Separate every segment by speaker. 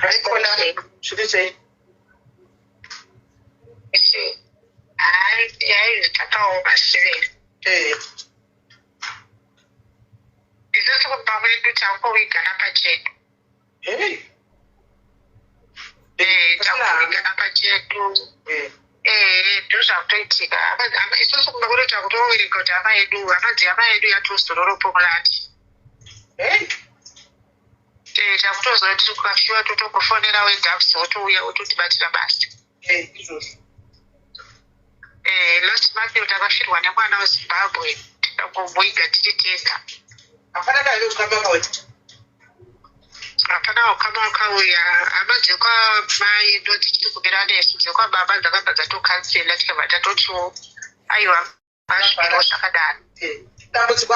Speaker 1: Haikona, zviri sei?
Speaker 2: Hai, takaoma siveni. Isusu kubva kwedu tangovigana pachedu.
Speaker 1: Hey.
Speaker 2: Tangovigana pachedu. Ndozvakutoitika. Isusu kumba kwedu takutoverenga kuti hama yedu, hanonzi hama yedu yatozororopo mulati.
Speaker 1: Hey.
Speaker 2: Takutoziva kuti tukafiwa totongofonera weDoves, wotouya wototibatira basa.
Speaker 1: Izvozvo.
Speaker 2: Last month takafirwa nemwana weZimbabwe, tikangomuiga tiri tega.
Speaker 1: Hapana kana ukama wakauya?
Speaker 2: Hapana ukama wakauya. Hama dzekwamai ndo dzichiri kumira nesu, dzekwababa dzakabva dzatokansela, tikabva tatotiwo aiwa, pazviro zvakadaro.
Speaker 1: Dambudziko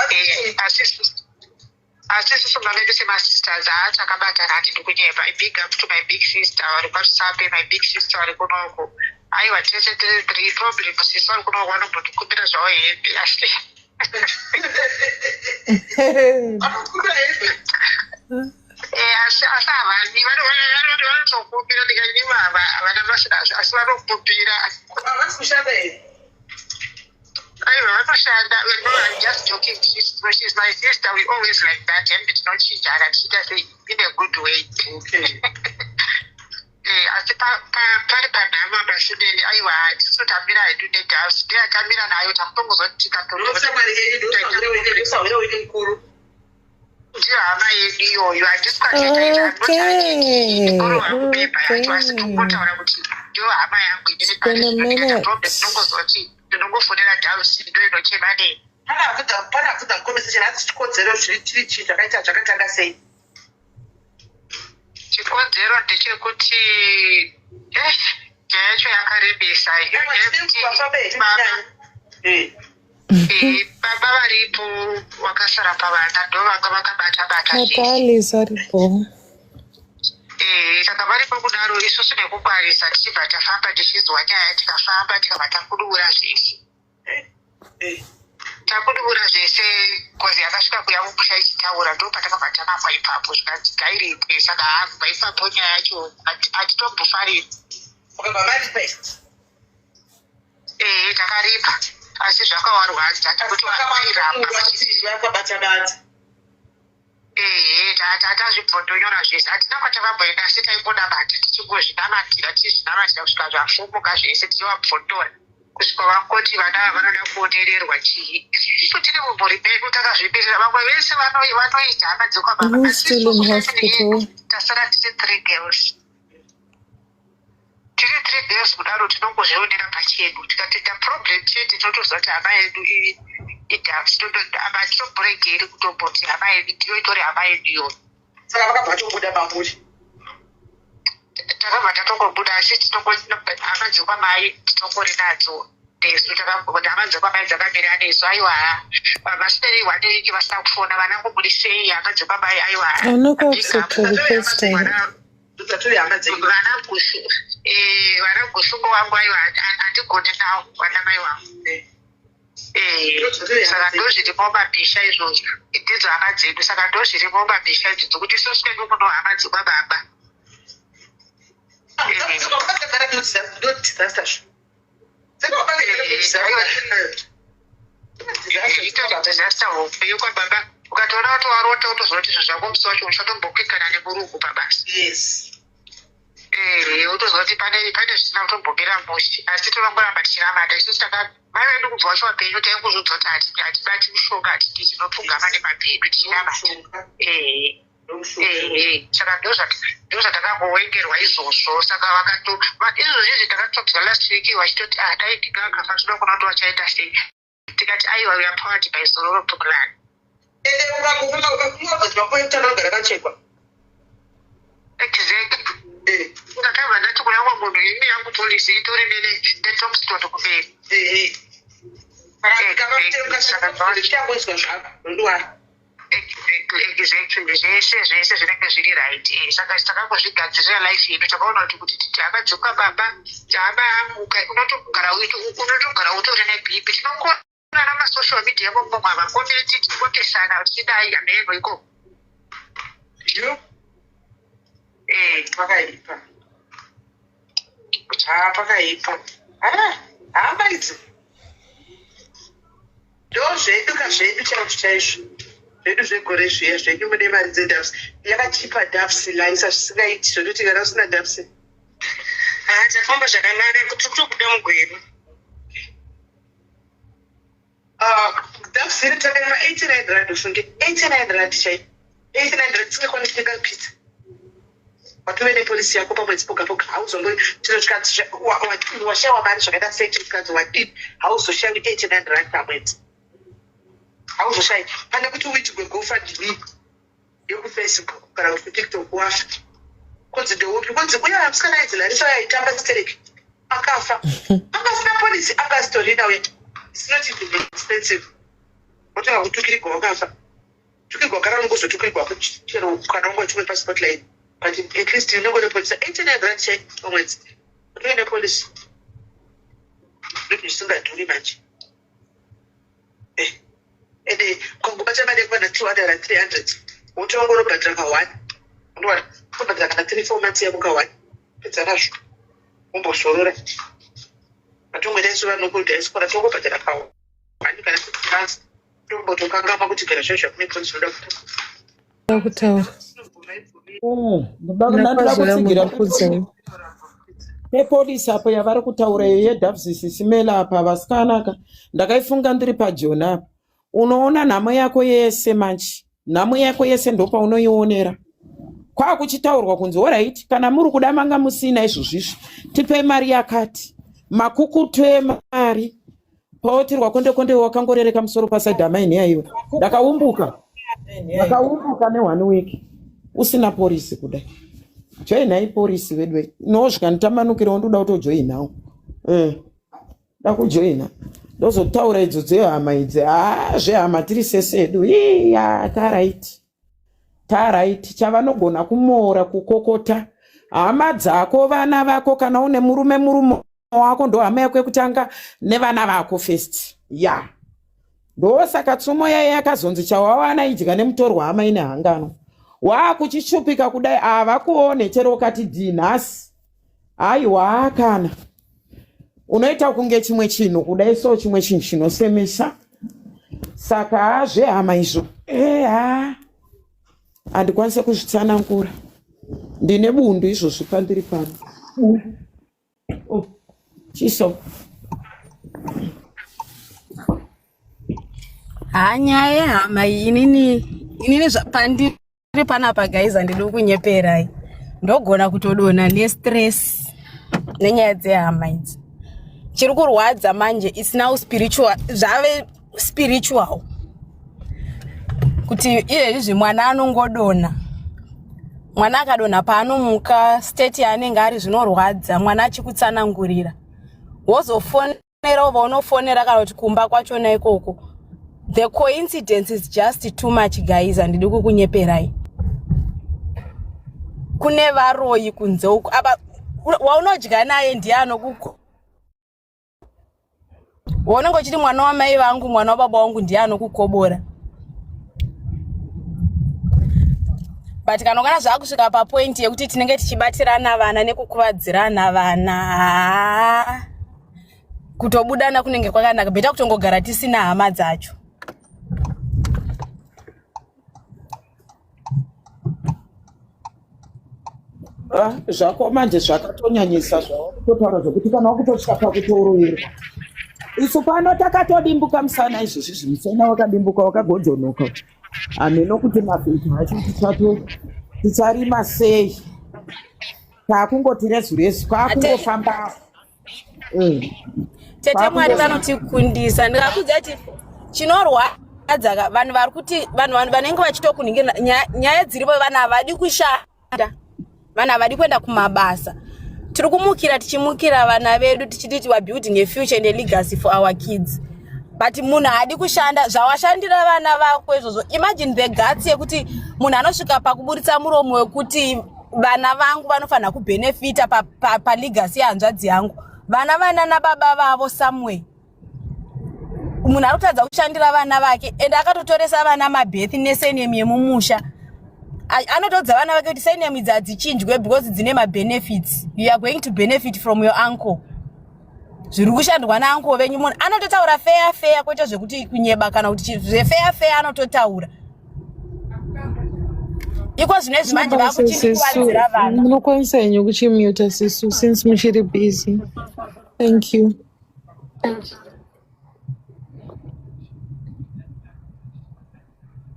Speaker 2: Asi isusu mavedu semasisters haa takabatana, hatidi kunyepa. Big up to my big sister vari kwaRusape, my big sister vari kunoko. Aiwa, tese tiri three problem. Sisi vari kunoko vanombotikumbira zvavo hembe, asi
Speaker 1: Vanokumbira hembe?
Speaker 2: Asi havani, vanotokumbira, ndikanyima havana basa nazvo, asi vanokumbira.
Speaker 1: Havasi kushanda here?
Speaker 2: Aiwa, vanoshanda. No, I'm just joking. She's my sister. We always like that, hembe tinochinjana tichiita sei in a good way. Asi pari panhama pasineni, aiwa, tisu tamira hedu neDoves, ndeyatamira nayo, takutongozoti
Speaker 1: Ndoshamwari yenyu, ndosahwira wenyu mukuru.
Speaker 2: Ndiyo hama yedu iyoyo, handisi kwateaikubepa yacho, asi tingotaura kuti ndiyo hama yangu inini.
Speaker 3: It's been a minute.
Speaker 2: Problem, tinongozoti ndinongofonera Doves, ndo inochema nei.
Speaker 1: Pana abvunza mucomment section, hanzi chikonzero chiri chiri chii, zvakaita zvakatanga sei?
Speaker 2: Chikonzero ndechekuti nyaya yacho yakarebesa.
Speaker 1: Vafambe.
Speaker 2: Baba varipo, vakasara pavana, ndo vanga vakabata bata zvese.
Speaker 3: Natalis aripo.
Speaker 2: Saka varipo kudaro, isusu nekungwarisa tichibva tafamba tichinzwa nyaya, tikafamba tikabva takudubura zvese. Takudubura zvese, ngozi yakasvika kuya mumusha ichitaura, ndo patakabva tanakwa ipapo, zvikanzi ngairipwe. Saka kubva ipapo nyaya yacho hatitombofariri.
Speaker 1: Wakabva maripa?
Speaker 2: Takaripa, asi zvakawarwadza nekuti vairamba.
Speaker 1: Vakabata bata.
Speaker 2: Ehe, tazvibvondonyora zvese, hatina kwatakамboenda, asi taingonamata, tichingozvinamatira, tichizvinamatira kusvika zvafumuka zvese, tichivabvondora kusvika vangoti vana ava vanoda kuonererwa chii. Isu tiri mumhuri medu takazvimirira, vamwe vese vanoita hama dzekwababa.
Speaker 3: Who's still in hospital?
Speaker 2: Tasara tiri three girls, tiri three girls kudaro, tinongozvionera pachedu. Tikatoita problem chete, tinotoziva kuti hama yedu iDoves, apa titomboregeri kutomboti hama yedu ndiyo itori hama yedu iyoyo.
Speaker 1: Saka vakabva vatobuda pamuri?
Speaker 2: Takabva tatongobuda, asi hama dzekwamai tinongori nadzo nesu. Takamboti hama dzekwamai dzakamira nesu. Aiwa, vasweri one week vasina kufona, vanangobudisei hama dzekwamai, aiwa.
Speaker 3: I'm not requesting.
Speaker 1: Dzatori hama dzenyu.
Speaker 2: Vana Gushu, vana Gushungo wangu, aiwa, handigoni nawo vana mai wangu. Saka ndo zvirimo mabhisha izvozvo, ndidzo hama dzedu. Saka ndo zvirimo mabhisha izvo, dzokuti isusu kwedu kuno hama dzekwababa.
Speaker 1: Dzakagara ndo disaster
Speaker 2: Itori disaster hombe yekwababa. Ukatoona kuti warota, utozoti zvinhu zvako musi wacho uchatombokwikana nemurungu pabasa. Utozoti pane zvisina kutombomira mushe, asi tinongoramba tichinamata isusu. Taka mai vedu kubva vacho vapenyu, taingozviudza kuti hatibati mushonga, hatidi, tinopfugama nemabvi edu tichinamata. Saka ndozvatakangowengerwa izvozvo. Saka vakato izvozvo izvi takatodzwa last week vachitoti, ah, dai ndingakafa, toda kuona kuti vachaita sei. Tikati aiwa, we are powered by Zororo Phumulani.
Speaker 1: Ende ukabvunzwa poitana kugara kachekwa.
Speaker 2: Exactly. Ndakabva ndati kuna umwe munhu, ini yangu policy itori netombstone kumberi.
Speaker 1: Zvichangoiswa zvako, ndowara.
Speaker 2: Exactly, zvese zvese zvinenge zviri right. Saka takangozvigadzirira life yedu, takaona kuti titi hama dzekwababa hama yangu, unotogara utori neBP. Tinongoona masocial media momomwe havakomenti, tichipotesana tichidai, hameno ikoko.
Speaker 1: Eh, pakaipa. Ah, pakaipa. Ah, hama idzi. Ndo zvedu ka zvedu chaizvo chaizvo. Zvedu zvegore zviya zvenyu mune mari dzeDoves. Yakachipa Doves Larisa zvisingaiti zvekuti kana usina Doves.
Speaker 2: Ah, tafamba zvakanaka kuti kutobuda mugweru.
Speaker 1: Ah, Doves inotenga ma 89 rand ufunge. 89 rand chai. 89 rand tisingakwanisi kutenga pizza. Watove nepolisi yako pamwedzi poga poga hauzombori chero zvikanzi washaiwa mari zvakaita sei chero zvikanzi wadini hauzoshawi 89 rand pamwedzi. Hauzoshayi pane kuti uitigwe GoFundMe yekuFacebook kana kuti kuTikTok wafa. Kunzi ndeupi? Kunzi uya musikana ainzi Larisa uya aitamba stereki akafa. Anga asina policy anga asitorina uya. It's not even expensive. Wotanga kutukirigwa wakafa. Tukirigwa kana unongozotukirigwa chero kana unga uchimwe paspotlight. But at least unenge une policy 89 rand chai pamwedzi. Utove nepolicy. Ndozvisingadhuri manje. Eh, ende ukangobata mari yekwana 200 and 300 wotongoronobhadhara ka one unowana tobhadhara kana 3 4 months yako ka one pedza nazvo wombozorora matongoita isu vanhu kudiaspora tongobhadhara ka one kana 6 months tombotokangama kuti kana zvinhu zvakune polisi unoda
Speaker 3: Ndoda kutaura.
Speaker 4: Ndoda
Speaker 3: Ndakwaziva
Speaker 4: kutsigira
Speaker 3: munhu
Speaker 4: pepolisi apo yavari kutaura iyo yeDoves Simela apa vasikana ka ndakaifunga ndiri pajoni apa. Unoona nhamo yako yese manje, nhamo yako yese ndopaunoionera. Kwakuchitaurwa kunzi alright, kana muri kuda manga musina izvozvizvi, tipei mari yakati. Makukutu emari paotirwa konde konde wakangorereka musoro pasaidhi amaini yaiwe. Ndakaumbuka. Ndakaumbuka ne one week usina porisi kudai. Joinai porisi vedu. No zvikanitamanukirawo ndoda kutojoinawo. Ndakujoina. Ndozotaura idzo dzehama idzi. Ah, zvehama tiri sesedu. Iya, taraiti. Taraiti. Chavanogona kumora kukokota. Hama dzako, vana vako, kana une murume murume wako ndo hama yako yekutanga nevana vako first. Ya. Ndosaka tsumo yaye yakazonzi chawawana idya nemutorwa hama ine hangano. Waakuchichupika kudai havakuone chero ukati dhi nhasi. Aiwa kana. Unoita kunge chimwe chinhu kudai so chimwe chinhu chinosemesa. Saka zvehama izvo. Ha. Handikwanise kuzvitsanangura. Ndine bundu izvozvi pandiri pano. Oh, chiso.
Speaker 5: Ha, nyaya yehama iyi inini pandiri panapa guys, handidi kunyeperai, ndogona kutodonha nestress nenyaya dzehama idzi. Chiri kurwadza manje is now spiritual, zvave spiritual kuti iyezvizvi mwana anongodonha. Mwana akadonha paanomuka, state yaanenge ari zvinorwadza. Mwana achikutsanangurira, wozofonera vaunofonera kana kuti kumba kwachona ikoko. The coincidence is just too much guys, handidi kukunyeperai. Kune varoyi kunze uku. Apa waunodya naye ndiye anokuko waunenge uchiti mwana wamai vangu, mwana wababa vangu, ndiye anokukobora. But kana ukana zvaakusvika papoint yekuti tinenge tichibatirana vana nekukuvadzirana vana, haa, kutobudana kunenge kwakanaka. Better kutongogara tisina hama dzacho.
Speaker 4: Ah, zvako manje zvakatonyanyisa zvawakutotaura zvekuti kana wakutosvika pakutoroverwa. Isu pano takatodimbuka musana izvozvi, zvimusana wakadimbuka wakagojonoka. Hameno kuti mafeti acho ticharima sei. Takungoti rezu rezu kwakungofamba.
Speaker 5: Tete, Mwari vanotikundisa. Ndikakudza kuti chinorwadza ka, vanhu vari kuti vanhu vanenge vachitokuningira nyaya dziripo, vanhu havadi kushanda, vanhu havadi kuenda kumabasa. Tiri kumukira tichimukira vana vedu tichiti we are building a future and a legacy for our kids, but munhu haadi kushanda. Zvawashandira vana vako izvozvo, imagine the guts yekuti munhu anosvika pakuburitsa muromo wekuti vana vangu vanofanira kubhenefita palegacy yehanzvadzi yangu, vana vana nababa vavo somewhere. Munhu ari kutadza kushandira vana vake, ende akatotoresa vana mabirth nesurname yemumusha. Anotoudza vana vake kuti surname idzi hadzichinjwe because dzine mabenefits. You are going to benefit from your uncle. Zviri kushandwa nauncle venyu munhu anototaura fair fair kwete zvekuti kunyeba kana kuti zvefeya feya anototaura. Iko zvino izvi manje vakuchindikuvadzira vana.
Speaker 3: Munokwanisa henyu kuchimuta sisu since muchiri busy. Thank you.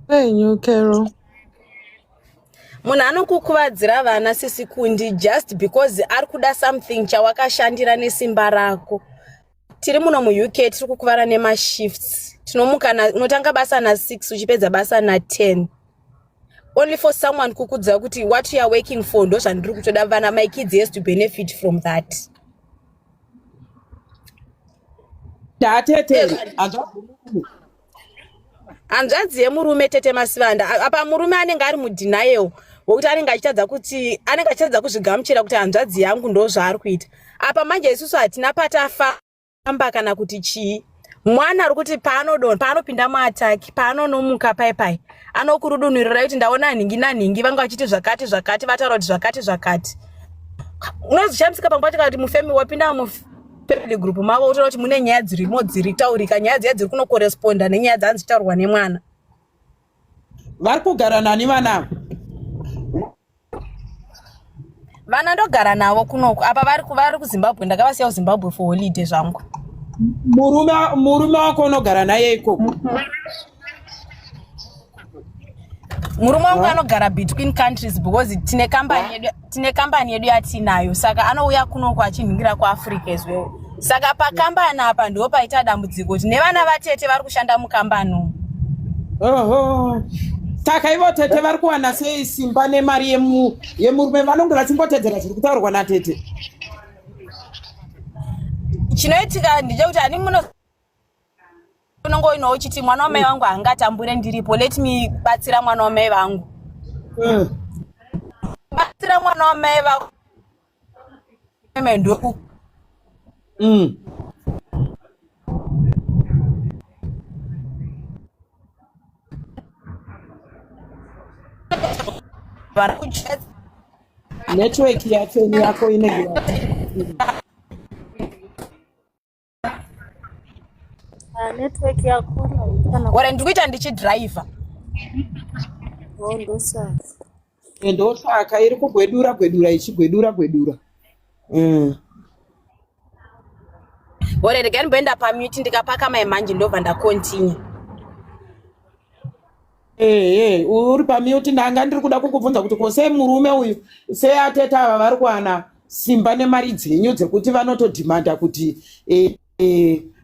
Speaker 3: Henyu Carol.
Speaker 5: Munhu anokukuvadzira vana sisi Kundi just because ari kuda something chawakashandira nesimba rako. Tiri muno muUK tiri kukuvara nemashifts. Tinomuka unotanga basa na6 uchipedza basa na10. Only for someone kukudza kuti what you are working for ndo zvandiri kutoda vana, my kids has to benefit from that.
Speaker 4: Tatete
Speaker 5: hanzvadzi yemurume tete Masivanda apa murume anenge ari mudenial wekuti anenge achitadza kuti anenge achitadza kuzvigamuchira kuti hanzvadzi yangu ndo zvaari kuita. Apa manje isusu hatina patafamba kana kuti chii. Mwana ari kuti paanodonha, paanopinda muataki, paanonomuka pai pai, anokurudunurira kuti ndaona nhingi nanhingi vanga vachiti zvakati zvakati, vataura kuti zvakati zvakati. Unozishamisika pamwe pacho kana kuti mufemi wapinda mufamily group mavo utoona kuti mune nyaya dzirimo dziri taurika, nyaya dziya dziri kunokoresponda nenyaya dzanzi taurwa nemwana.
Speaker 4: Vari kugara nani vana ava?
Speaker 5: Vana ndogara navo kunoku apa vari kuZimbabwe, ndakavasiya kuZimbabwe for holiday zvangu.
Speaker 4: Murume wako unogara naye ikoko?
Speaker 5: Murume wangu anogara between countries because tine kambani yedu, tine kambani yedu yatinayo, saka anouya kunoku achinhingira kuAfrica as well. Saka pakambani apa ndo paita dambudziko kuti nevana vatete vari kushanda mukambani umu.
Speaker 4: Oho, saka ivo tete vari kuwana sei simba nemari yemurume? Vanonge vachingotedzera zviri kutaurwa natete?
Speaker 5: Chinoitika ndechekuti hani muno unonge uinawo uchiti mwana wamai vangu haangatambure ndiripo, let me batsira mwana wamai vangu. Batsira mwana wamai vangu ndoku vari kuchurch.
Speaker 4: Network yacho yako inenge
Speaker 6: Ah, network yako kana
Speaker 5: Ore ndiri kuita ndichidhiraivha.
Speaker 6: Oh, ndosaka.
Speaker 4: Ndosaka iri kugwedura gwedura, ichigwedura gwedura.
Speaker 5: Ore regai ndimboenda pamute, ndikapaka mai manje ndobva ndakontinue.
Speaker 4: Ehe, uri pamute. Ndanga ndiri kuda kukubvunza kuti ko sei murume uyu, sei atete ava vari kuwana simba nemari dzenyu dzekuti vanotodhimanda kuti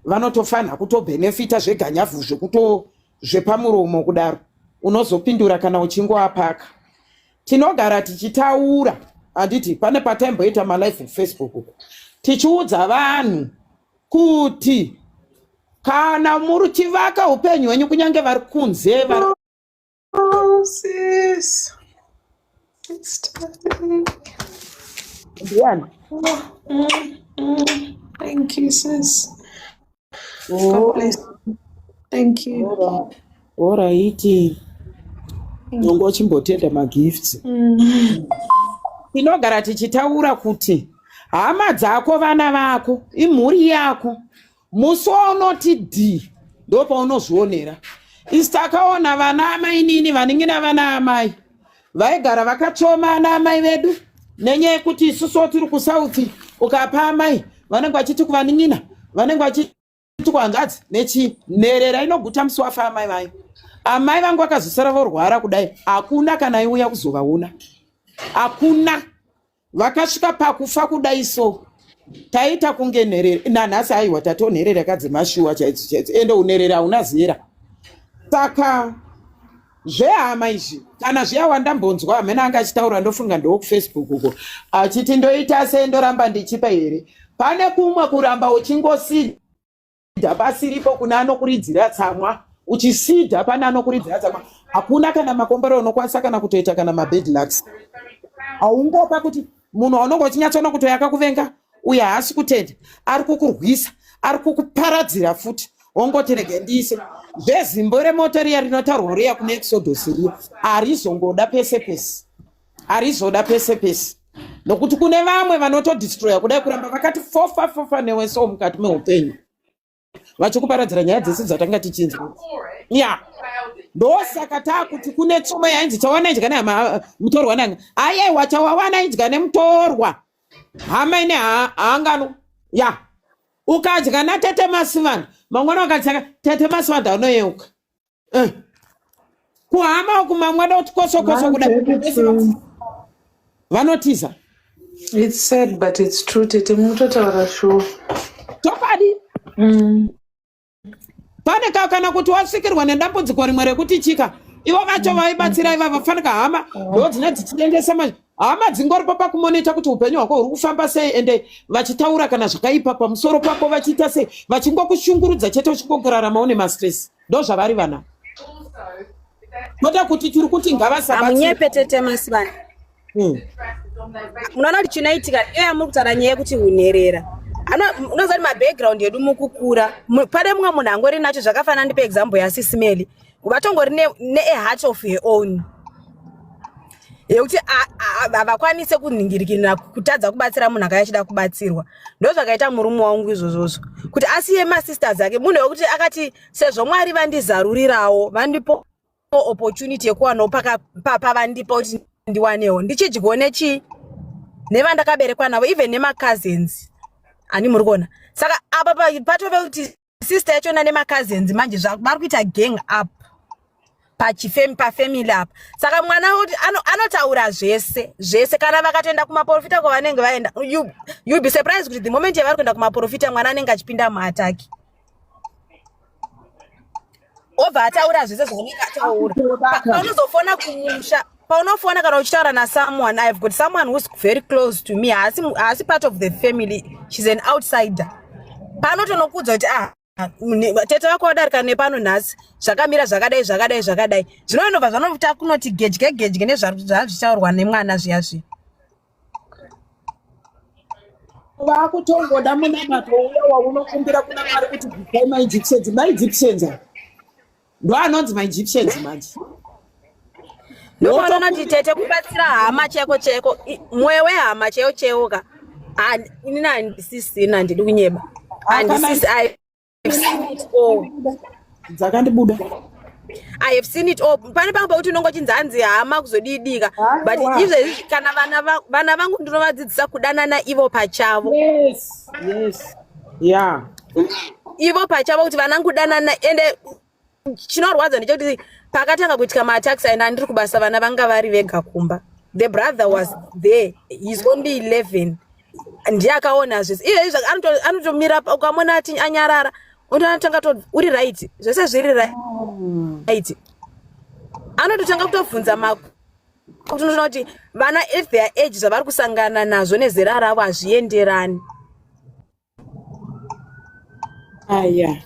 Speaker 4: vanotofanira kutobhenefita zveganyavhu zvekuto zvepamuromo kudaro? Unozopindura kana uchingoapaka. Tinogara tichitaura, handiti? Pane pataimboita malive Facebook uku tichiudza vanhu kuti kana muri chivaka upenyu hwenyu, kunyange vari kunze vari
Speaker 3: Oh, sis. It's time.
Speaker 4: Ndiani?
Speaker 3: Oh, Thank you, sis.
Speaker 4: Oh.
Speaker 3: God bless you. Thank you.
Speaker 4: Alright, nongo chimbotenda magifts. Tinogara tichitaura kuti hama dzako, vana vako, imhuri yako. Musi waunoti d ndo paunozvionera. Isi takaona vana amainini, vanin'ina, vana amai vaigara vakatsoma ana amai vedu nenyaya yekuti isusuwo tiri kuSouth. Ukapa amai, vanenge vachiti kuvanin'ina, vanenge vachiti kuhanzvadzi nechii. Nherera inoguta musi wafa amai vayo. Amai vangu vakazosara vorwara kudai, hakuna kana iuya kuzovaona, hakuna. Vakasvika pakufa kudai, so taita kunge nherera nanhasi. Aiwa, tatonherera kadzemashuwa chaidzo chaidzo, ende unherera hauna zera. Saka zvehama izvi kana zviya wandambonzwa hamene anga achitaura, ndofunga ndokuFacebook uko, achiti ndoita sei, ndoramba ndichipa here? Pane kumwe kuramba uchingosidha pasiripo kune anokuridzira tsamwa. Uchisidha pane anokuridzira tsamwa, hakuna kana makombero unokwanisa kana kutoita kana mabad lucks. Haungopa kuti munhu waunonge uchinyatsoona kuti yakakuvenga uyo, haasi kutenda, ari kukurwisa, ari kukuparadzira futi, wongoti rege ndiise. Zvezimbo remoto riya rinotaurwa riya kuna Exodus riya harizongoda pese pese, harizoda pese pese, nokuti kune vamwe vanotodestroya kudai kuramba vakati fofa fofa newe so mukati meupenyu vachikuparadzira nyaya dzese dzatanga tichinzwa. Ya, ndosaka taakuti kune tsumo yainzi chawana idya nehama mutorwa nanga. Aiwa, chawawana idya nemutorwa, hama ine hangano. Ya, ukadya natete Masivanda, mangwana wakati tete Masivanda unoyeuka. Kuhama uku mamwada kuti koso koso kuda vanotiza.
Speaker 3: It's sad but it's true, tete, munototaura sure.
Speaker 4: Chokwadi. Pane ka kana kuti wasvikirwa nedambudziko rimwe rekuti chika ivo vacho vaibatsira ivava, fanika hama ndo dzine dzichitengesa hama dzingoripo pakumonita kuti upenyu hwako huri kufamba sei, ende vachitaura kana zvakaipa pamusoro pako, vachiita sei, vachingokushungurudza chete, uchingorarama une mastress. Ndo zvavari vana. Toda kuti tiri kuti ngavasabatsira.
Speaker 5: Hamunyepe, tete Masivana. Munoona kuti chinoitika iyo yamuri kutaura nyaya yekuti unherera, unoziva kuti mabackground edu mukukura pane mumwe munhu angori nacho zvakafanana. Ndipe example yaSisimeli, vatongori nea heart of her own yekuti havakwanise kunhingirikirira kutadza kubatsira munhu akaya achida kubatsirwa. Ndo zvakaita murume wangu izvozvozvo, kuti asiye masisters ake, munhu wekuti akati sezvo Mwari vandizarurirawo, vandipo opportunity yekuwanawo pavandipa kuti ndiwanewo ndichidyawo nechii nevandakaberekwa navo, even nemacousins ani muri kuona. Saka apa patove kuti sister yachona nemacousins manje vari kuita gang up pafamily apa. Saka mwana kuti anotaura zvese zvese. Kana vakatoenda kumaprofita kwavanenge vaenda, you be surprised kuti the moment yavari kuenda kumaprofita, mwana anenge achipinda muattack, obva ataura zvese zvaanenge ataura. Paunozofona kumusha, paunofona kana uchitaura nasomeone, I've got someone who's very close to me, haasi part of the family, she's an outsider, panotonokuudza kuti, ah, tete vako vadarika nepano nhasi, zvakamira zvakadai zvakadai zvakadai. Zvinonobva zvanota kunoti gedye gedye nezvazvichaurwa nemwana zviya zviya.
Speaker 4: Vakutongoda munamato uya waunokumbira kuna Mwari kuti bvisai maEgyptians. MaEgyptians aya ndo anonzi maEgyptians manje.
Speaker 5: Ndopaona kuti tete, kubatsira hama chaiko chaiko, mwoyo wehama chaiwo chaiwo ka, inini handisisina, handidi kunyeba, handisisi. I have seen it all.
Speaker 4: Dzakandibuda.
Speaker 5: I have seen it all. Pane pamwe pekuti unongochinzi hanzi hama kuzodidika, but izvezvi kana vana vangu ndinovadzidzisa kudanana ivo pachavo.
Speaker 4: Yes, yeah.
Speaker 5: Ivo pachavo, kuti vana kudanana. Ende chinorwadza ndechekuti pakatanga kuitika maattacks aenda, andiri kubasa, vana vanga vari vega kumba. The brother was there, he's only 11, ndiye akaona zvese izvezvi. Anotomira, ukamona ati anyarara, unotanga to uri right, zvese zviri right. Anototanga kutobvunza kuti unotoona kuti vana at their age zvavari kusangana nazvo nezera ravo hazvienderani.
Speaker 4: Aya,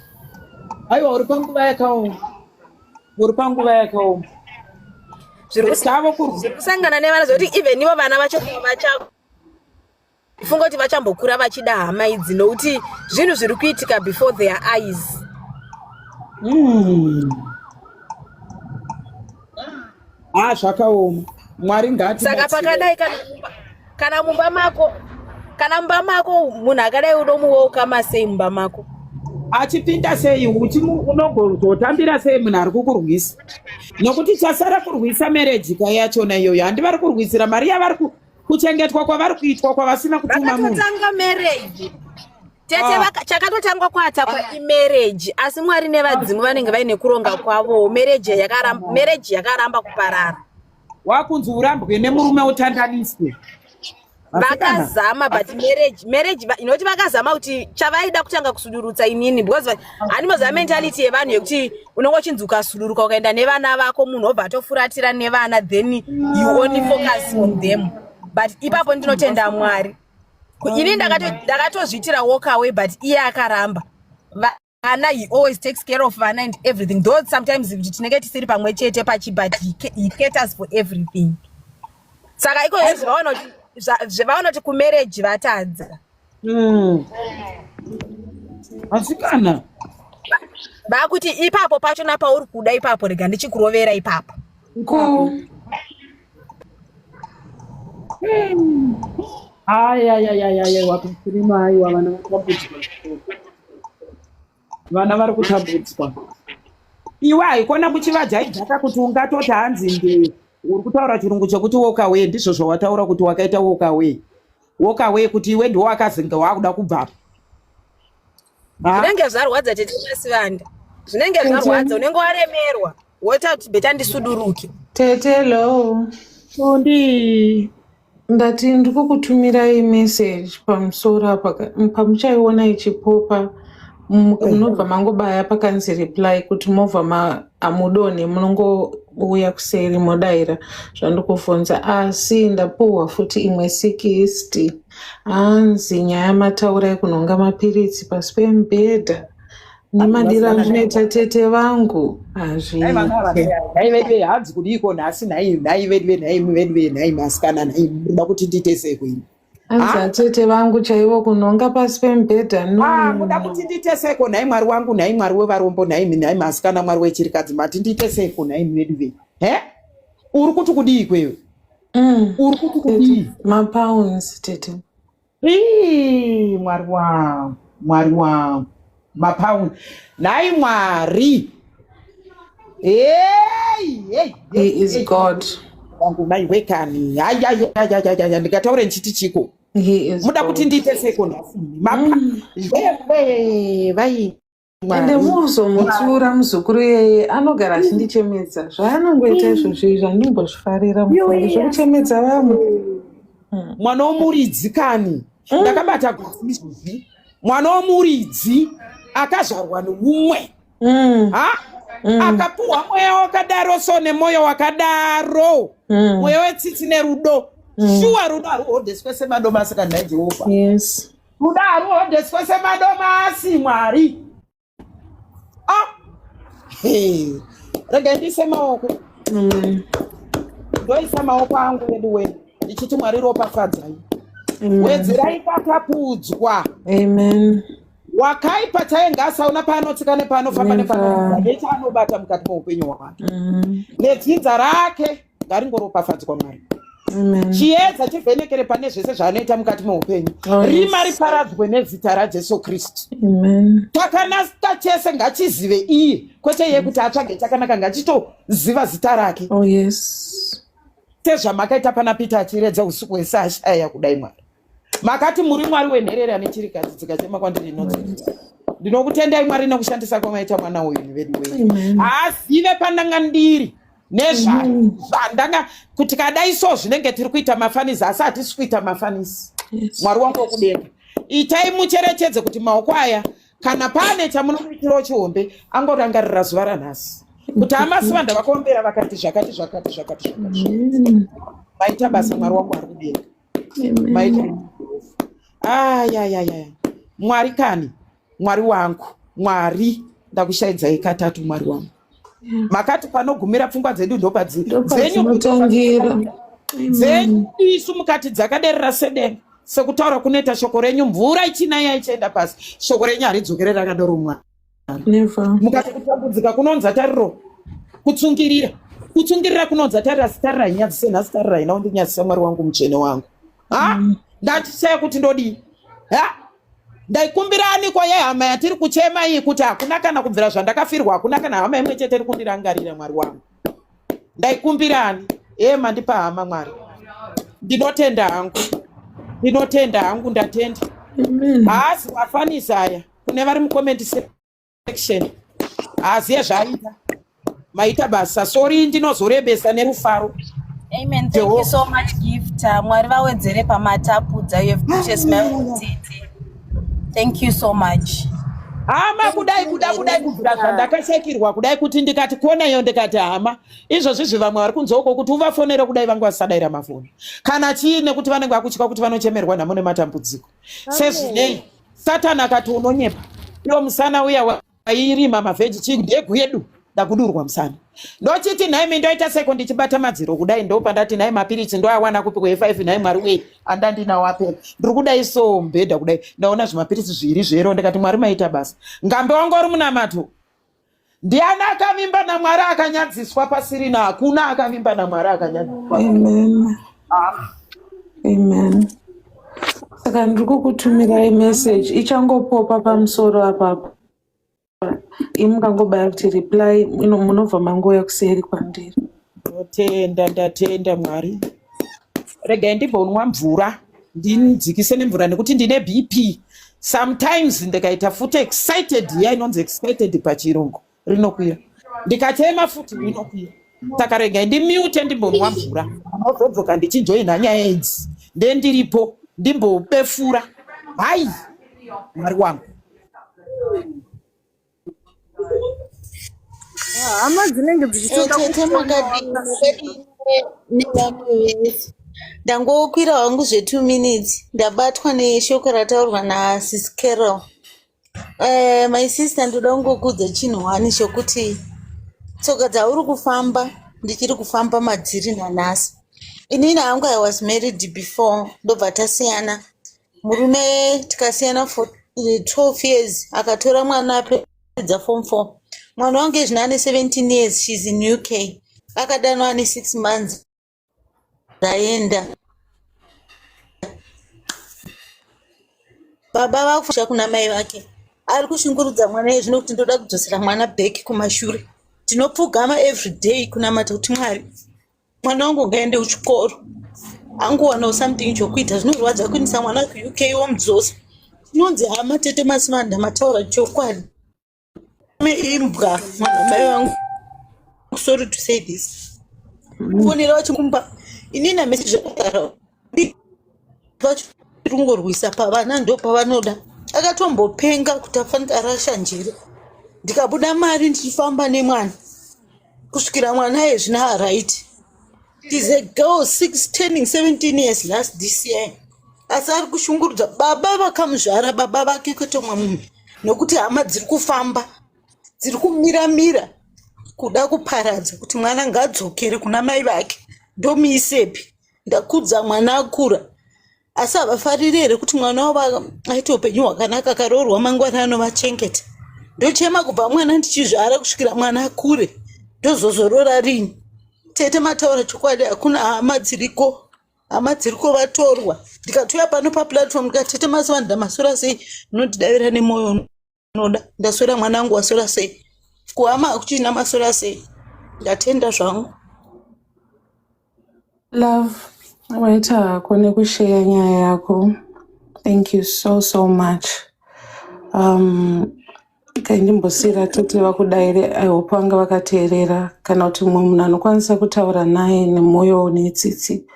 Speaker 4: aiwa, uri panguva yakaoma, uri panguva yakaoma.
Speaker 5: Zviri kusangana nevana zvekuti even ivo vana vacho vachafunga kuti vachambokura vachida hama idzi, nokuti zvinhu zviri kuitika before their eyes.
Speaker 4: Ah, zvakaoma. Mwari ngati
Speaker 5: Saka pakadai, kana mumba mako munhu akadai, unomuwelcoma sei mumba mako?
Speaker 4: Achipinda sei? Unogozotambira sei munhu ari kukurwisa? Nokuti chasara kurwisa marriage ka yachona iyoyo. Handi vari kurwisira mari yavari kuchengetwa kwavari kuitwa kwavasina kutuma munhu.
Speaker 5: Vakatotanga marriage, tete. Chakatotangwa kuattackwa imarriage, asi Mwari nevadzimu vanenge vaine kuronga kwavo. Marriage yakaramba kuparara.
Speaker 4: Wakunzi urambwe nemurume, utandaniswe.
Speaker 5: Vakazama, but marriage inoti vakazama kuti chavaida kutanga kusudurutsa inini, because handimoziva mentality yevanhu yekuti unonge uchinzi ukasuduruka ukaenda nevana vako, munhu obva atofuratira nevana, then you only focus on them. But ipapo ndinotenda Mwari. Ini ndakatozviitira walk away, but iye akaramba. Vana, he always takes care of vana and everything, though sometimes kuti tinenge tisiri pamwe chete pachi, but he caters for everything. Saka ikozvo zvaona kuti kumarriage vatadza.
Speaker 4: Asi kana
Speaker 5: Vakuti ipapo pachona pauri kuda ipapo, rega ndichikurovera ipapo.
Speaker 3: Ko
Speaker 4: Ayayayayaya, wakafirima. Aiwa, vana vatambudzwa, vana vari kutambudzwa. Iwe haikona kuchivajaijaka kuti ungatoti hanzi nde uri kutaura chirungu chekuti walk away. Ndizvo zvawataura kuti wakaita walk away, walk away, kuti iwe ndiwo wakazinge waakuda kubvapo. Ha?
Speaker 5: Zvinenge zvarwadza, tete Masivanda, zvinenge zvarwadza, unenge waremerwa, woita kuti better ndisuduruke.
Speaker 3: Tete, hello.
Speaker 4: Undi
Speaker 3: Ndati ndiri kukutumirai message pamusoro apa, pamuchaiona ichipopa, munobva mangobaya pakanzi reply kuti movha hamudonhe, munongouya kuseri modayira zvandikubvunza. Asi ndapuhwa futi imwe 60, hanzi nyaya mataura yekunhonga mapiritsi pasi pemubhedha nemadiro andinoita tete vangu hazviite.
Speaker 4: Nhai vedu, hanzi kudiko nhasi? Nhai, nhai vedu, nhai vedu, nhai masikana, nhai munoda kuti ndiite sei kuini?
Speaker 3: Hanzi atete vangu chaivo kunhonga pasi pemubhedha, no.
Speaker 4: Ah, muda kuti ndiite seiko nhai Mwari wangu, nhai Mwari wevarombo, nhai, nhai masikana, Mwari wechirikadzi, mati ndiite seiko nhai vedu ve? He, uri kuti kudii kwewe? Uri kuti kudii?
Speaker 3: Mapounds, tete.
Speaker 4: Ii, Mwari wangu, Mwari wangu, mapaundi, nhai Mwari, hey, hey.
Speaker 3: He is God.
Speaker 4: Wangu mai wekani, ayayayayaya, ndikataure ndichiti chiko?
Speaker 3: He is
Speaker 4: Muda kuti
Speaker 3: God.
Speaker 4: ndiite seiko nhasi? Mapa zvewe vai.
Speaker 3: Ende
Speaker 4: Mwari.
Speaker 3: muzomutsiura muzukuru iyeye, anogara achindichemedza. Zvaanongoita izvozvo izvi handimbozvifarira, mufunge zvekuchemedza vamwe.
Speaker 4: Mwana womuridzi kani. Ndakabata gotsi izvozvi, mwana womuridzi akazvarwa nomumwe. Ha, akapuhwa mweya wakadaro, so nemwoyo wakadaro, mweya wetsitsi nerudo. Shuwa, rudo haruhodheswe semadomasi kana, nhai Jehovha. Rudo haruhodheswe semadomasi, Mwari. Ah! Hey. Regai ndiise maoko. Ndoisa maoko angu vedu we, ndichiti Mwari ropafadzai. Wedzerai pakapudzwa.
Speaker 3: Amen.
Speaker 4: Wakaipa chainge asaona paanotsika nepaanofamba.
Speaker 3: Never.
Speaker 4: Nepaanoita nechaanobata mukati meupenyu hwake nedzinza rake, ngaringoropafadzwa Mwari.
Speaker 3: Amen.
Speaker 4: Chiedza chivhenekere pane zvese zvaanoita mukati meupenyu.
Speaker 3: Oh, yes.
Speaker 4: Rima riparadzwe nezita raJesu Kristu.
Speaker 3: Amen.
Speaker 4: Chakanaka chese ngachizive iye, kwete iye kuti atsvage chakanaka, ngachitoziva zita rake.
Speaker 3: Oh yes.
Speaker 4: Sezvamakaita pana Peter achiredza usiku hwese ashaya kudai, Mwari, makati muri Mwari wenherera nechirikadzi, dzikachema kwandiri inodzidza. Ndinokutendai Mwari nekushandisa kwamaita mwana uyu vedu wei.
Speaker 3: Amen.
Speaker 4: Haazive pandanga ndiri nezvandanga kuti kadai, so zvinenge tiri kuita mafanisi, asi hatisi kuita mafanisi. Mwari wangu wekudenga, itai mucherechedze kuti maoko aya, kana pane chamunomuitirawo chihombe, angorangarira zuva ranhasi kuti amasivanda vakaombera vakati zvakati zvakati zvakati zvakati.
Speaker 3: Amen.
Speaker 4: Maita basa, Mwari wangu ari kudenga. Maita. Ayayaya, Mwari kani, Mwari wangu, Mwari, ndakushaidzai katatu, Mwari wangu. Makati panogumira pfungwa dzedu ndopadzi dzenyu.
Speaker 3: Ndopadzinotangira.
Speaker 4: Dzenyu isu mukati dzakaderera sedenga, sekutaura kunoita shoko renyu, mvura ichinaya ichienda pasi, shoko renyu haridzokere rakadaro, Mwari.
Speaker 3: Never.
Speaker 4: Mukati kutambudzika kunonza tariro, kutsungirira, kutsungirira kunonza tariro, asi tariro hainyadzise nhasi, tariro haina kundinyadzisa, Mwari wangu mutsvene wangu. Ha, ndachishaya kuti ndodii. Ha, ndaikumbira aniko yehama yatiri kuchema iyi, kuti hakuna kana kubvira zvandakafirwa, hakuna kana hama imwe chete iri kundirangarira. Mwari wangu, ndaikumbira ani? Ee, mandipa hama, Mwari, ndinotenda hangu, ndinotenda hangu, ndatenda.
Speaker 3: Amen.
Speaker 4: Haasi mafanisi aya kune vari mucomment section, haaziye zvaaita. Maita basa. Sorry, ndinozorebesa nerufaro.
Speaker 5: Amen. Thank
Speaker 4: Jehovah.
Speaker 5: you so much, Gift. Mwari vawedzere pamatapudza. You have put a smile on Tete. Thank you so much.
Speaker 4: Hama, kudai kuda kudai kubvira zvandakashekirwa kudai, kuti ndikati kona iyo, ndikati hama, izvozvi zvi vamwe vari kunze uko, kuti uvafonere kudai vangu vasadaira mafoni kana chii, nekuti vanenge vakutya kuti vanochemerwa nhamo nematambudziko. Sezvinei Satani akati unonyepa iwo musana uya wairima mavheji chii, ndegu yedu, ndakudurwa musana. Ndochiti nhaimi, ndoita seko ndichibata madziro kudai, ndopandati nhai, mapiritsi ndoawana kupi kwe5 nhai Mwari wei, andandinawo apera. Ndiri kudai so mubhedha kudai, ndaona zvimapiritsi zviri zvero, ndikati Mwari maita basa. Ngambe wangu uri munamato. Ndiani akavimba naMwari akanyadziswa pasirina? Hakuna akavimba naMwari akanyadziswa.
Speaker 3: Amen. Amen. Saka ndiri kukutumirai message ichangopopa pamusoro apapa. Imi mukangobaya kuti reply munobva mangouya kuseri kwandiri.
Speaker 4: Ndotenda, ndatenda Mwari. Regai ndimbonwa mvura ndidzikise nemvura nekuti ndine BP. Sometimes ndikaita futi excited iya inonzi excited pachirungu rinokwira, ndikachema futi rinokwira. Saka regai ndimute ndimbonwa mvura, ndozodzoka ndichijoina nyaya idzi, ndendiripo ndimbobefura. Hai Mwari wangu.
Speaker 6: Hama dzinenge dzichitoda
Speaker 7: Tete makadii makadii nevamwe vese. Ndangokwira hangu zve2 minutes ndabatwa neshoko rataurwa naSis Carol. My sister ndoda kungokuudza chinhu one chokuti tsoka dzauri kufamba ndichiri kufamba madziri nanhasi. Inini hangu I was married before ndobva tasiyana. Murume tikasiyana for 12 years akatora mwana apedza form 4. Mwana wangu ezvino ane 17 years, she's in UK. Akadanwa ane 6 months aenda. Baba vakusha kuna mai vake. Ari kushungurudza mwana ezvino kuti ndoda kudzosera mwana back kumashure. Tinopfugama every day kunamata kuti Mwari mwana wangu ngaende kuchikoro anguwanawo something chokuita. Zvinorwadza kuendesa mwana kuUK womudzosa. Tinonzi hama tete Masimanda mataura chokwadi. Imbwa mwana mai vangu, sorry to say this. Fonera vachikumba inini amesi zvakagara vachirungorwisa pavana ndo pavanoda. Akatombopenga kuti afanira arasha njere. Ndikabuda mari ndichifamba nemwana kusvikira mwana ezvino araiti. Is a girl 6 turning 17 years last this year. Asi ari kushungurudza baba vakamuzvara, baba vake kwete umwe munhu, nokuti hama dziri kufamba dziri kumiramira kuda kuparadza kuti mwana ngaadzokere kuna mai vake. Ndomuisepi? Ndakudza mwana akura, asi havafariri here kuti mwana wavo aite upenyu hwakanaka, akaroorwa mangwana anovachengeta. Ndochema kubva mwana ndichizvara kusvikira mwana akure, ndozozorora rini? Tete mataura chokwadi, hakuna hama dziriko, hama dziriko vatorwa. Ndikatouya pano paplatform ndikati tete Masivanda maswera sei, unondidavira nemwoyo unoda. Ndaswera mwana wangu, waswera sei? Kuhama hakuchina maswera sei. Ndatenda zvangu.
Speaker 3: Love, waita hako nekusheya nyaya yako. Thank you so so much. Kandimbosiyira tete vakudaire. I hope vanga vakateerera, kana kuti mumwe munhu anokwanisa kutaura naye nemwoyo une tsitsi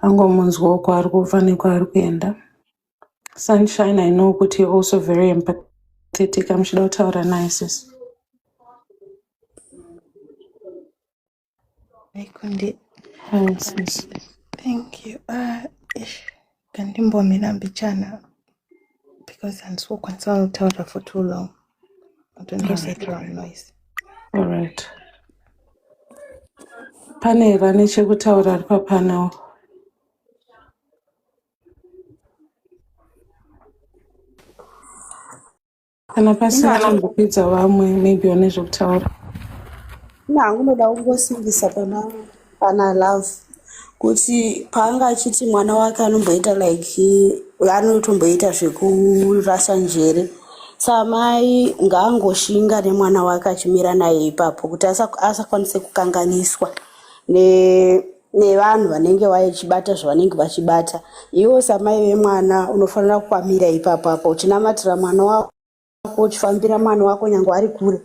Speaker 3: angomunzwawo kwaari kubva nekwaari kuenda. Sunshine, I know kuti you're also very empathetic. Amuchida kutaura naye sis.
Speaker 8: Kundi,
Speaker 3: Hi sis.
Speaker 8: thank you. Ish, kandimbomira mbichana because handisi kukwanisa kutaura for too long. Kuti ndo
Speaker 3: Alright.
Speaker 8: background noise.
Speaker 3: Alright. Pane here ane chekutaura ari papanel? Kana pasina tombopedza vamwe maybe vane zvekutaura.
Speaker 6: Ina hangu ndoda kungosimbisa pana Love kuti paanga achiti mwana wake anomboita like anotomboita zvekurasa njere, samai ngaangoshinga nemwana wake achimira naye ipapo kuti asakwanise kukanganiswa nevanhu vanenge vachibata zvavanenge vachibata. Iwo samai vemwana unofanira kukwamira ipapo apo uchinamatira mwana wako, uchifambira mwana wako nyange ari kure.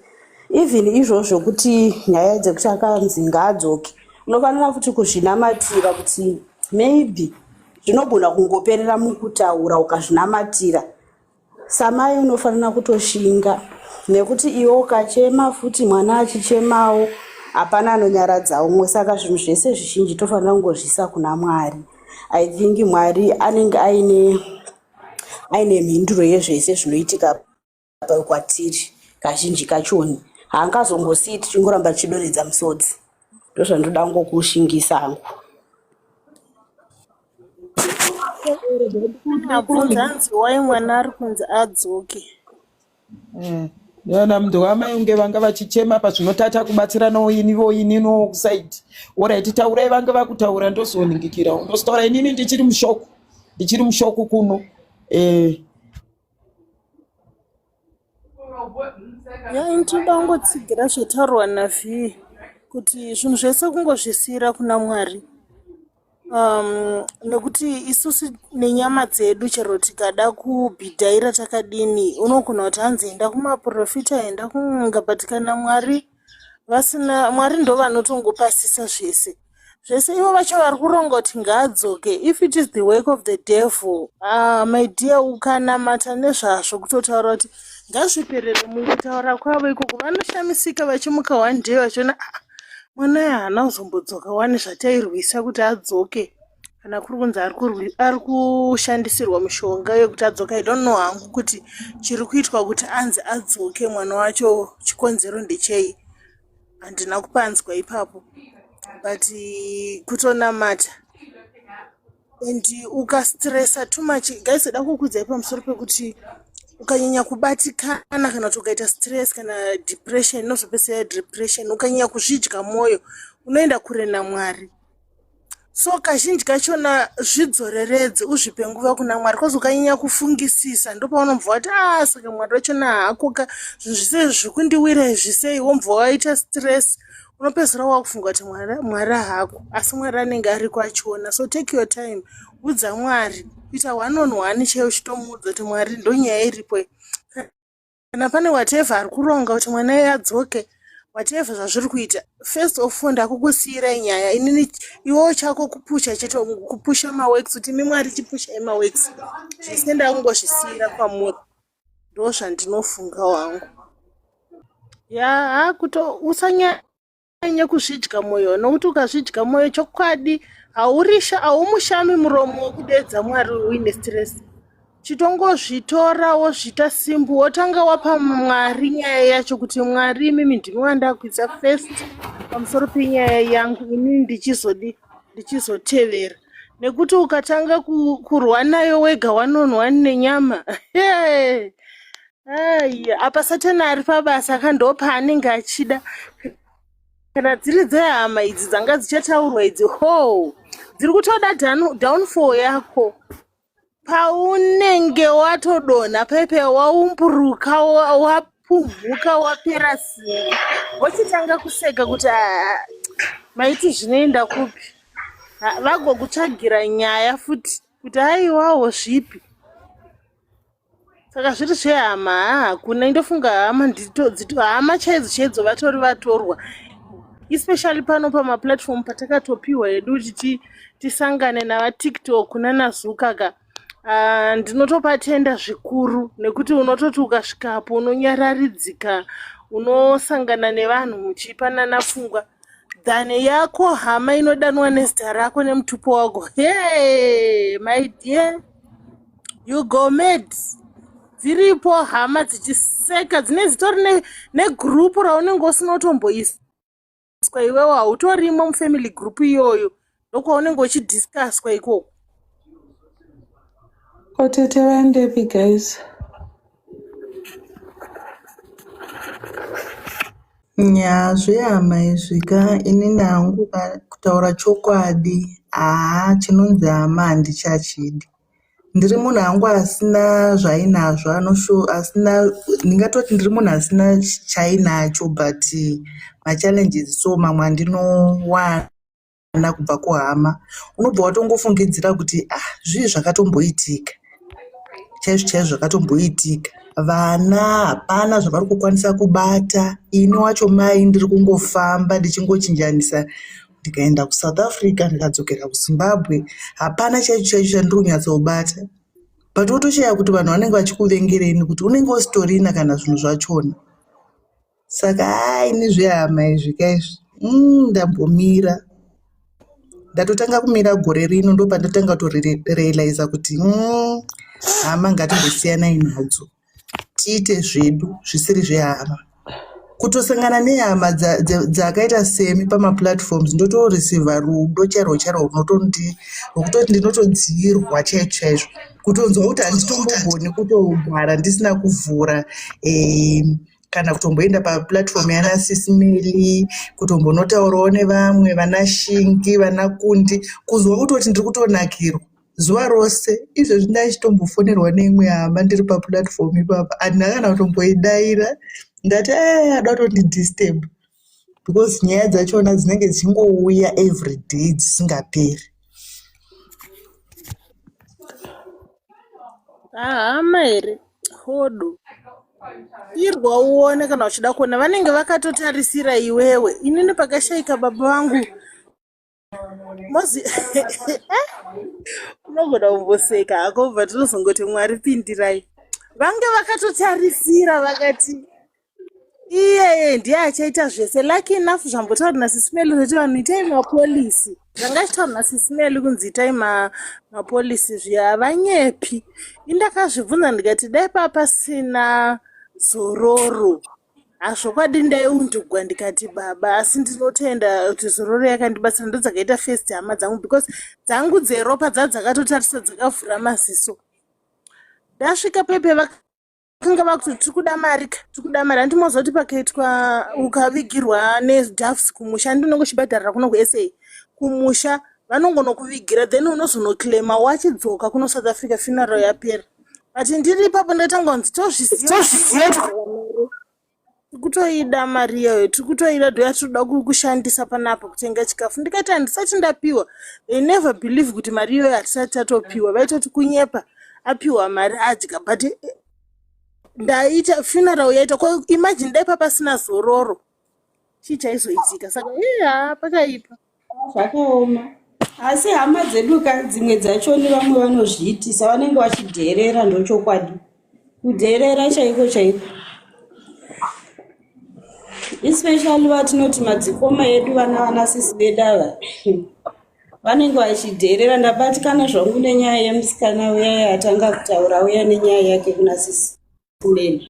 Speaker 6: Even izvozvo zvokuti nyaya dzekuti akanzi ngaadzoke, unofanira futi kuzvinamatira kuti maybe zvinogona kungoperera mukutaura. Ukazvinamatira samai unofanira kutoshinga, nekuti iwe ukachema futi mwana achichemawo, hapana anonyaradza umwe. Saka zvinhu zvese zvizhinji tofanira kungozviisa kuna Mwari. I think Mwari anenge aine mhinduro yezvese zvinoitika kwatiri. Kazhinji kachoni haangazongosiyi tichingoramba tichidonhedza musodzi. Ndozvandoda kungokushingisa hangu.
Speaker 9: Abvunza hanzi wai mwana ari kunzi adzoke.
Speaker 4: Yana mndu wamai unge vanga vachichema pazvinotata kubatsiranawo inivo ininiwo kusaidi. Orit taurai vanga vakutaura ndozoningikirawo. Ndozotaura inini ndichiri mushoko. Ndichiri mushoko kuno. Eh.
Speaker 9: Ya ini tinoda kungotsigira zvataurwa naVee kuti zvinhu zvese kungozvisiyira kuna Mwari. Um, nekuti isusu nenyama dzedu chero tikada kubhidhaira takadini unogona kuti hanzi enda kumaprofita enda kun'anga but kana Mwari vasina Mwari ndovanotongopasisa zvese zvese ivo vacho vari kuronga kuti ngaadzoke if it is the work of the devil ah, my dear ukanamata nezvazvo kutotaura kuti ngazviperere mukutaura kwavo ikoko vanoshamisika vachimuka one day vachiona ah, mwana uyu haana kuzombodzoka wani zvatairwisa kuti adzoke kana kuri kunzi ari kushandisirwa mishonga yekuti adzoke i don't know hangu kuti chiri kuitwa kuti anzi adzoke mwana wacho chikonzero ndechei handina kupanzwa ipapo but kutonamata and ukastressa too much guys da kukudzai pamusoro pekuti ukanyanya kubatikana kana kuti ukaita stress kana depression inozopedzisira depression ukanyanya kuzvidya mwoyo unoenda kure namwari so kazhinji kachona zvidzoreredze uzvipe nguva kuna mwari bcause ukanyanya kufungisisa ndopaunobva wati a ah, saka mwari wachona haakoka zvinhu zvise zviri kundiwira izvi sei wombva waita stress unopedzisira wakufunga kuti mwari haako asi mwari anenge ariko achiona so take your time udza mwari kuita one on one chaiyo uchitomuudza kuti mwari ndonyaya iripo kana pane whatever ari kuronga kuti mwana iye adzoke whatever zvazviri kuita first of all ndakukusiyirai nyaya inini iwewo chako kupusha chete kupusha maworks kuti imi mwari chipushai maworks zvese ndakungozvisiyira kwamuri ndo zvandinofunga wangu ya ha kuto usanya Usanyanye kuzvidya mwoyo nokuti ukazvidya mwoyo chokwadi haurisha haumushami muromo wekudeedza Mwari uine stress. Chitongozvitora wozviita simbu wotanga wapa Mwari nyaya yacho kuti Mwari imimi ndimi wandakwidza first pamusoro penyaya yangu inini ndichizodi ndichizotevera nekuti ukatanga kurwa nayo wega one on one nenyama hey. Ai, apa satani ari pabasa ka ndopaanenge achida kana dziri dzehama idzi dzanga dzichataurwa idzi ho dziri kutoda downfall yako paunenge watodonha paipe waumburuka wapumhuka wapera simba wochitanga kuseka kuti ah, maiti zvinoenda kupi vagokutsvagira nyaya futi kuti aiwawo zvipi saka zviri zvehama haa hakuna indofunga hama ndito hama chaidzo chaidzo vatori vatorwa especially pano pamaplatform patakatopiwa hedu kuti tisangane navatiktok nanazuka ka uh, ndinotopatenda zvikuru nekuti unototi ukasvikapo unonyararidzika unosangana nevanhu muchipanana pfungwa than yako hama inodanwa nezita rako nemutupo wako hey, my dear you go mad dziripo hama dzichiseka dzine zitori negrupu raunenge usina kutomboiswa iwewo hautorimo mufamily group iyoyo ndokwaunenge uchidiscuswa ikoko
Speaker 3: Ko tete vaendepi guys?
Speaker 10: Nyaa zvehama izvi ka inini hangu ka kutaura chokwadi haa chinonzi hama handichachidi. Ndiri munhu hangu asina zvainazvo asina ndingatoti ndiri munhu asina chainacho but machallenges so mamwe andinowana kubva kuhama unobva watongofungidzira kuti ah zvii zvakatomboitika chaizvo chaizvo zvakatomboitika vana hapana zvavari kukwanisa kubata ini wacho mai ndiri kungofamba ndichingochinjanisa ndikaenda kusouth africa ndikadzokera kuzimbabwe hapana chaicho chaicho chandiri kunyatsobata but wotoshaya kuti vanhu vanenge vachikuvengerei nekuti unenge usitorina kana zvinhu zvachona Saka haa ini zvehama izvi ka izvi umm ndambomira. Ndatotanga kumira gore rino ndopandatanga kutorealiza kuti umm hama ngatimbosiyanai nadzo tiite zvedu zvisiri zvehama. Kutosangana nehama dzakaita semi pamaplatforms ndotoreceiver rudo chairwo chairwo rwekutoti ndinotodziirwa chaizvo chaizvo. Kutonzwa kuti handitombogoni kutogara ndisina kuvhura eh, Kana kutomboenda paplatform yana Sisi Melly, kutombonotaurawo nevamwe vana Shingi, vana Kundi, kuzwa kutoti ndiri kutonakirwa zuva rose. Izvezvi ndachitombofonerwa neimwe hama ndiri paplatform ipapa, handina kana kutomboidaira. Ndati eh, ada kutondidisturb because nyaya dzachona dzinenge dzichingouya everyday dzisingaperi.
Speaker 9: Hama here hodo irwa uone kana uchida kuona vanenge vakatotarisira iwewe. Inini pakashaika baba vangu mozi unogona kumboseka hako but tinozongoti Mwari pindirai. Vange vakatotarisira vakati iyeye ndiye achaita zvese. Lucky enough zvambotaura nasisimeli zvoti vanhu itai mapolisi, zvanga achitaura nasisimeli kunzi itai mapolisi zviya havanyepi. Indakazvibvunza ndikati dai paa pasina zororo hazvokwadi ndaiundugwa ndikati baba, asi ndinotenda kuti zororo yakandibatsira, ndodzakaita first hama dzangu because dzangu dzeropa dzaa dzakatotarisa dzakavhura maziso. Ndasvika pepe vakanga vakuti tiri kuda mari ka, tiri kuda mari. Handiti moziva kuti pakaitwa ukavigirwa nedoves kumusha, handiti unenge uchibhadharira kuno kuSA kumusha, vanongonokuvigira then unozonoclaima wachidzoka kuno South Africa funeral yapera. But ndiri ipapo ndatanga kunzi tozviziva tikutoida mari iyoyo, tikutoida ndo yatinoda kushandisa panapa kutenga chikafu. Ndikati handisati ndapiwa. They never believe kuti mari iyoyo hatisati tatopiwa, vaitoti kunyepa, apiwa mari adya. But ndaita funeral yaita ko, imagine dai papasina zororo chii chaizoitika? Saka iya pakaipa.
Speaker 6: Zvakaoma. Asi hama dzedu ka dzimwe dzachoni vamwe vanozviitisa, vanenge vachidherera, ndochokwadi. Kudherera chaiko chaiko. Especially vatinoti madzikoma edu vana vana sisi vedu ava. Vanenge vachidherera. Ndabatikana zvangu nenyaya yemusikana uya yatanga kutaura uya nenyaya yake kuna sisi Melly.